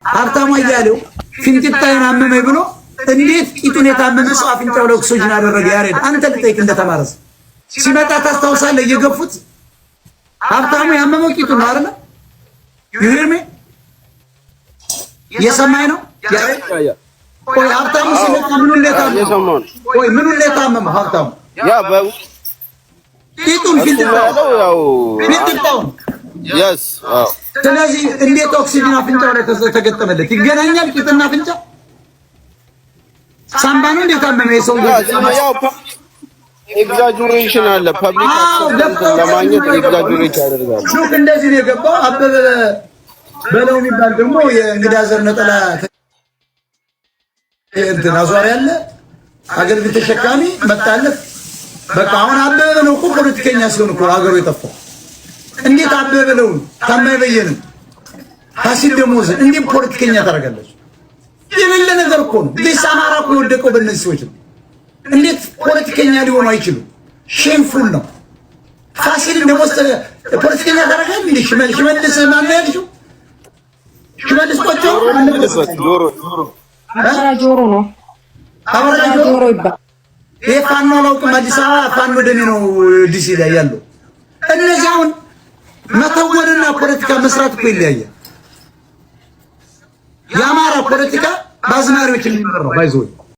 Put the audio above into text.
ሀብታሙ አያሌው ፊንጢጣዬን አመመኝ ብሎ እንዴት ቂጡን የታመመ ሰው አፍንጫው ላይ ኦክሲጅን አደረገ? ያሬድ፣ አንተ ልጠይቅ፣ እንደተማረ ሰው ሲመጣ ታስታውሳለህ? እየገፉት ሀብታሙ ያመመው ቂጡን ነው አይደለ? You hear me? እየሰማኝ ነው? ቆይ፣ ሀብታሙ ሲመጣ ምኑን ነው የታመመው? ቆይ፣ ምኑን ነው የታመመው ሀብታሙ? ያ ቂጡን፣ ፊንጢጣውን፣ ፊንጢጣውን። Yes. ስለዚህ እንዴት ኦክሲጅን አፍንጫው ላይ ተገጠመለት? ይገናኛል ቂጥና አፍንጫ? ሳምባ ነው እንዴት ታመመ የሰው? ያው exaggeration አለ። Public ለማግኘት exaggerate ያደርጋሉ። ሹክ እንደዚህ ነው የገባው። አበበ በለው የሚባል ደግሞ የእንግዳ ዘር ነጠላ እንትን አዟሪ ያለ አገልግል ተሸካሚ መጣለት። በቃ አሁን አበበ በለው እኮ ፖለቲከኛ ሲሆን እኮ ሀገሩ የጠፋው። እንዴት አበበ በለውን፣ ታማኝ በየነን፣ ፋሲል ደሞዝን እንዴት ፖለቲከኛ ታደርጋለች? የሌለ ነገር እኮ ነው። This አማራ እኮ የወደቀው በእነዚህ ሰዎች ነው። እንዴት ፖለቲከኛ ሊሆኑ አይችሉም? Shameful ነው። ፋሲልን ደሞዝ ፖለቲከኛ ታደርጋለህ እንዴ? ሽመልስ ማነው ያልሽው? ሽመልስ ቆጮ። ጆሮ። አበራ ጆሮ ነው። አበራ ጆሮ ይባላል። ይሄ ፋኖ አላውቅም። አዲስ አበባ ፋኖ ደሜ ነው ዲሲ ላይ ያለው። እነዚህ አሁን መተወንና ፖለቲካ መስራት እኮ ይለያያል። የአማራ ፖለቲካ በአዝማሪዎች የሚመራው by the way።